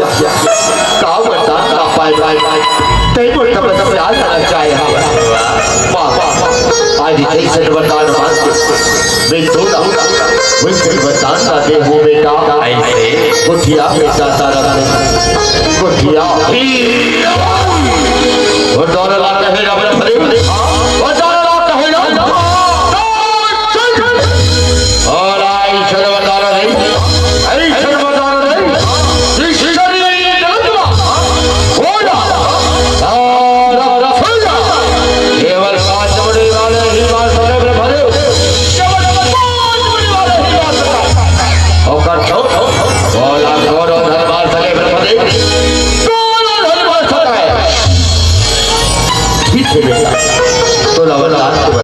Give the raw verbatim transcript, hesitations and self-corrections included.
का वरदान का पाए, पाए, पाए। तै मोर तपस्या करना चाहे हा। वाह, वाह, वाह। आज जैसे वरदान मांग के मैं तो ना, वैसे वरदान ना दे हो बेटा। ऐसे? गुठिया बेटा तारा ने। गुठिया। वरदान ला कहे ना, भले, भले। वरदान ला कहे ना। और आई सर्वदान नहीं। आई सर्वदान नहीं। केवल पांच बड़े वाले ही मार सकते हैं, भले। केवल पांच बड़े वाले ही मार सकते हैं। और कर दो, बोला, कौन धन मार सके, भले। कौन धन मार सकता है? ठीक है बेटा, तो लवलाद